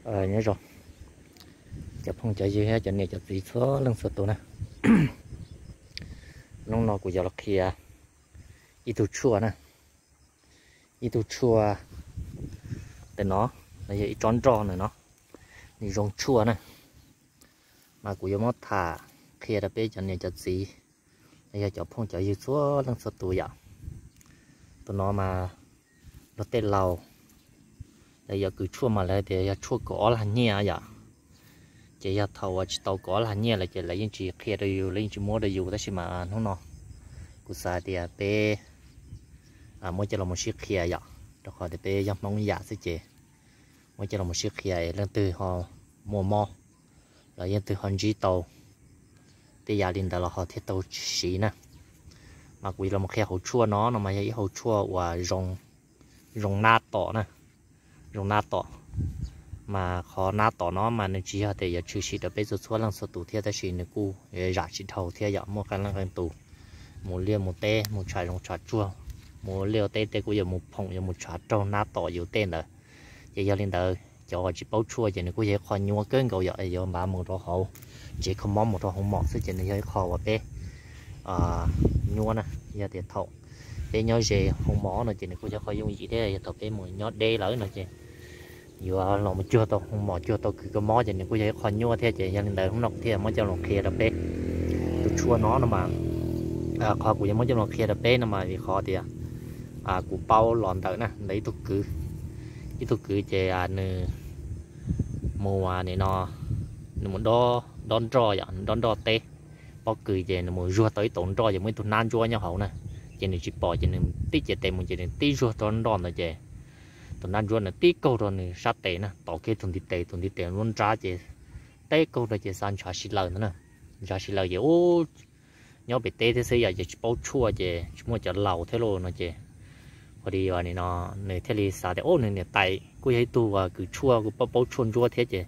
Nyob zoo cov phooj cov ywg thiab cov niam cov txiv txhua leej txhua tus na. Hnub no kuv yuav los qhia ib tug tshuaj na, ib tug tshuaj ntawm no, no yog ib tsob nroj ntawm no, nws zoo tshuaj na, mas kuv yuav muab tham qhia rau peb cov niam cov txiv, los yog cov phooj cov ywg txhua leej txhua tus yom. Tus no mas luag tej laus lawv yuav kws tshuaj mas lawv tias yog tshuaj kaum ob lag nyiaj yom. Ces yog thaum uas tsis tau kaum ob lag nyiaj lawm ces lawv yeej tsis qhia rau yus, lawv yeej tsis muab rau yus, tab sis mas hnub no kuv xav tias peb muab coj los mus sib qhia yom, rau qhov tias peb yog Hmoob yam xwb ces muab coj los mus sib qhia es leej twg ho muaj mob los leej twg ho ntsib tau tej yam li ntawd los ho thiaj tau siv na. Mas kuv yuav los qhia hauv tshuaj no no mas yog ib hauv tshuaj uas zoo nab tom na, zoo nab tom. Mas qhov nab tom no mas nws tsis yog tias yuav tshwm sim rau peb txhua txhua leej txhua tus thiab, tab sis nws kuj zam tsis dhau thiab yom. Muaj qee leej qee tus mus liaj mus teb, mus tsham zoov tsham tsuag, mus liaj teb tej kuj yuav mus phoom yuav mus tshav raug nab tom yus tej ntawd. Ces yog li ntawd cov uas tsis paub tshuaj ces nws kuj yog ib qho nyuaj kawg nkaus yom, yuav npav mus rau hauv tsev kho mob mus rau hauv mom xwb ces nws yog ib qho uas peb nyuaj na. Yog tias thaum peb nyob ze hoo mom no ces nws kuj yog qho yooj yim thiab, yog thaum peb mus nyob deb lawm no ces yuav los mus cuag tau hoo mom cuag tau kws kho mob ces nws kuj yog ib qho nyuaj thiab. Ces yog li ntawd hnub no kuv thiaj muab coj los qhia rau peb tus tshuaj no no mas, qhov kuv yuav muab coj los qhia rau peb no mas vim qhov tias kuv paub los ntawm na, ntawm ib tug kwv, ib tug kwv ces nws mus nim no, nws mus dob nroj yom, dob nroj teb, pob kws ces nws mus zuag tau ib tauv nroj ces muaj ib tug nab ntsuab nyob hauv na, ces nws tsis pom ces nws tib cev tes mus ces nws tib zuag tau nroj ntawd ces tus nab ntsuab nws tib kaug rau nws sab tes na, tov kiag tus ntiv tes, tus ntiv tes nruab nrab ces tib kaug rau ces xa ntshav si lawm ntawd na. Ntshav si lawm ces ub, nyob pem teb thiab xwb yom, ces tsis paub tshuaj ces tsis muaj cov laus thiab lauj no ces ua li nim no nws thiaj li xav tias ub, nws niam tais kuj yog ib tug uas kws tshuaj kuj paub paub tshuaj ntsuab thiab ces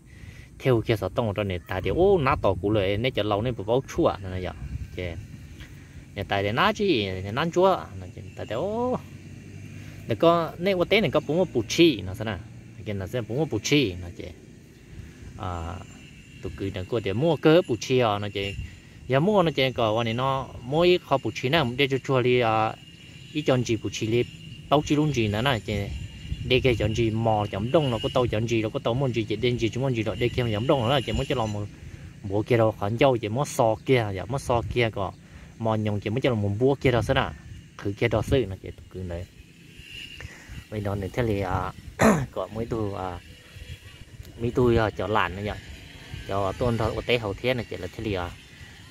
thiaj hu kiag xov tooj rau niam tais tias ub, nab tom kuv lawm, nej cov laus nej puas paub tshuaj no yom. Ces niam tais tias nab tsi, nab ntsuab no ces niam tais tias ntawm koj, nej ua teb ntawm koj puas muaj pus tshis no xwb na, puas muaj pus tshis no ces tus kwv ntawd kuj tias muaj kawg pus tshis os no ces yog muaj no ces kom ua nim no muab ib qho pus tshis na mus de tsuag tsuag li ib co ntsis pus tshis li plaub tsib lub ntsis ntawd na ces de kiag cov ntsis mos cov nplooj los kuj tau, cov ntsis los kuj tau, muaj ntsis ces de ntsis, tsis muaj ntsis los de kiag cov nplooj no na ces muab coj los mus npuav kiag rau qhov ncauj ces muab xo kiag yom, muab xo kiag kom mos nyoos ces muab coj los mus npuab kiag rau xwb na, qhwv kiag rau xwb no ces tus kwv ntawd li no nws thiaj li kom muaj ib tug, muaj ib tug yog cov lam no yom, cov tuaj nrog ua teb hauv thiab no ces lawv thiaj li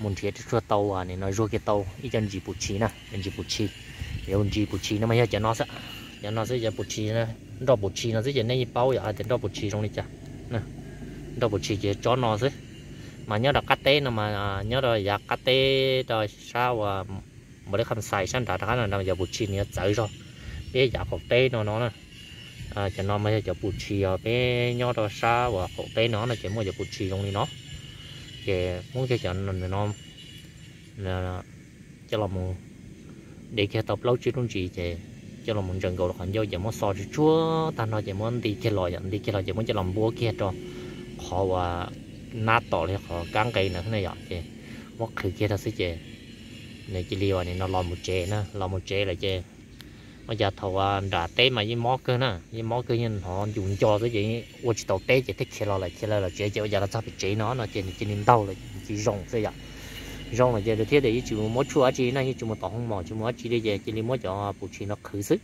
mus nrhiav tsuag tsuag tau nim no zuag kiag tau ib co ntsis pus tshis na, ntsis pus tshis. Yog ntsis pus tshis no mas yog cov no xwb, cov no xwb, cov pus tshis, nroj pus tshis no xwb ces nej yeej paub yom hais tias nroj pus tshis zoo li cas. Nroj pus tshis ces tsob no xwb, mas nyob rau qab teb no mas nyob rau yav qab teb rau sab uas npaum li qham xais sab nrad rov qab no yog pus tshis nws yuav txawv zog peb yav qaum teb no no na. Cov no mas yog cov pus tshis os, peb nyob rau sab uas qaum teb no no ces muaj cov pus tshis zoo li no. Ces muab kiag cov no coj los mus de kiag tau plaub tsib lub ntsis ces coj los mus ntsaws nkaus rau qhov ncauj ces muab xo tsuag tsuag tag no ces muab nti kiag los yom, nti kiag los ces muab coj los npuab kiag rau qhov uas nab tom li qhov kab nqe ntawd ne yom, ces muab qhwv kiag rau xwb ces nws cia li uas nim no los mus tsev na, los mus tsev lawm ces ua cas thaum uas nram teb mas yeej mob kawg na, yeej mob kawg, yeej hnov ncus nco xwb ces ua tsis tau teb ces thiaj khiav los lawm, khiav los lawm tsev ces ua cas los txog pem tsev no no ces nws cia li ntaug lawm, cia li zoo xwb yom. Zoo lawm ces thiaj tias yeej tsis mus muab tshuaj dab tsi na, yeej tsis mus tom hoo mom, tsis mus dab tsi li ces cia li muab cov pus tshis no qhwv xwb.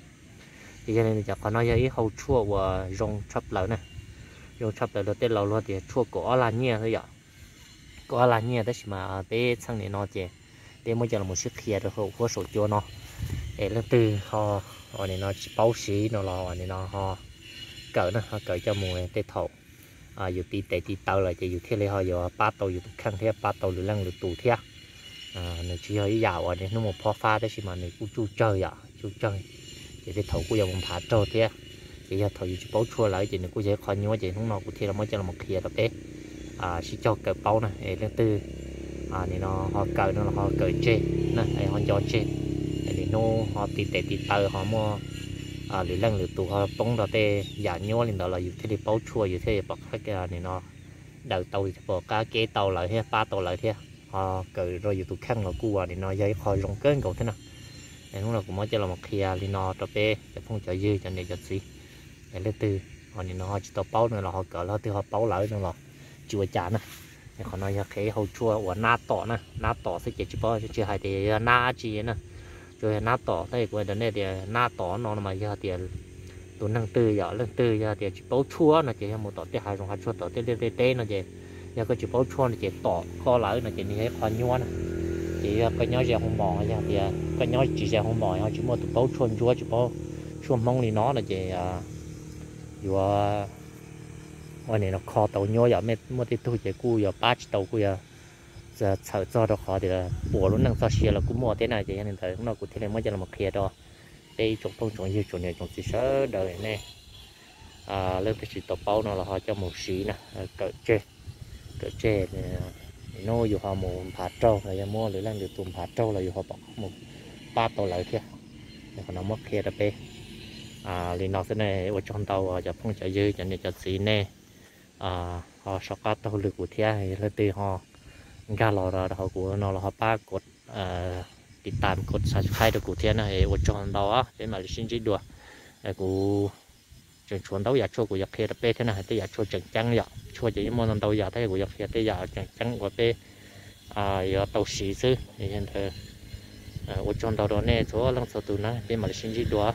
Ces yog li cov qhov no yog ib hau tshuaj uas zoo tshaj plaws na, zoo tshaj plaws, luag tej laus luag tias tshuaj kaum ob lag nyiaj xwb yom. Kaum ob lag nyiaj tab sis mas peb txheej nim no ces peb muab coj los sib qhia rau hauv huab saum cua no, es leej twg ho uas nim no tsis paub siv no los uas nim no ho kawm na, ho kawm coj mus tej thaum yus ti tes ti taw lawm ces yus thiaj li ho yuav pab tau yus tus kheej thiab pab tau lwm leej lwm tus thiab. Nws tsis yog ib yam uas niaj hnub mus phob fab tab sis mas nws kuj tsuj tsawg yom, tsuj tsawg. Ces tej thaum kuj yuav mus nphav raug thiab. Ces yog thaum yus tsis paub tshuaj lawm ces nws kuj yog ib qho nyuaj, ces hnub no kuv thiaj los muab coj los qhia rau peb sib cog kawm paub na, es leej twg nim no ho kawm no los ho kawm tseg na, es ho nco tseg, es lwm hnub ho ti tes ti taw ho muaj lwm leej lwm tus ho poob rau tej yam nyuaj li ntawd los yus thiaj li paub tshuaj, yus thiaj li pom qab nim no daws tau, pom qab kev tau lawv thiab pab tau lawv thiab. Ho kawm rau yus tus kheej los kuj ua nim no yog ib qho zoo kawg nkaus thiab na. Hnub no kuv muab coj los qhia li no rau peb cov phooj cov ywg cov niam cov txiv, leej twg ho nim no ho tsis tau paub no los ho kawm, leej twg ho paub lawm no los tsis ua cas na. Qhov no yog qheb hau tshuaj uas nab tom na, nab tom xwb ces tsis paub, tsis hais tias yog nab dab tsi na. Tsuas yog nab tom thiab, kuv hais rau nej tias nab tom no mas yog tias tus neeg twg yog leej twg yog tias tsis paub tshuaj no ces yog mus tom tej hav zoov hav tsuag, tom tej liaj tej teb no ces yog koj tsis paub tshuaj no ces tom koj lawm no ces nws yog ib qho nyuaj na. Ces yog koj nyob ze hoo mom, yog tias koj nyob tsis ze hoo mom ho tsis muaj tus paub tshuaj ntsuab, tsis paub tshuaj Hmoob li no no ces yuav ua nim no kho tau nyuaj yom. Muaj tej tug ces kuj yuav pab tsis tau, kuj yuav txhawm txog rau qhov tias puas lub neej txoj sia los kuj muaj thiab na. Ces yog li ntawd no kuv thiaj li muab coj los qhia rau peb ib tsoom phooj tsoom ywg tsoom niam tsoom txiv sawv daws, nej leej twg tsis tau paub no los ho coj mus siv na, kawm tseg, kawm tseg. Hnub yus ho mus nphav raug los yog muab lwm leej lwm tus nphav raug los yus ho pom qab mus pab tau lawv thiab. Qhov no muab qhia rau peb li no xwb ne. Ua tsaug ntau cov phooj cov ywg cov niam cov txiv nej ho soj qab taug lw kuv thiab, leej twg ho nkag los rau hauv kuv no los ho pab kov tiv tam kov subscribe rau kuv thiab na. Ua tsaug ntau, peb mam li sib ntsib dua. Kuv tseem tshuav ntau yam tshuaj kuv yuav qhia rau peb thiab na, tej yam tshuaj tseem ceeb yom. Tshuaj ces yeej muaj ntau yam thiab, kuv yuav qhia tej yam tseem ceeb uas peb yuav tau siv xwb. Yog li ntawd ua tsaug ntau rau nej txhua leej txhua tus na, peb mam li sib ntsib dua.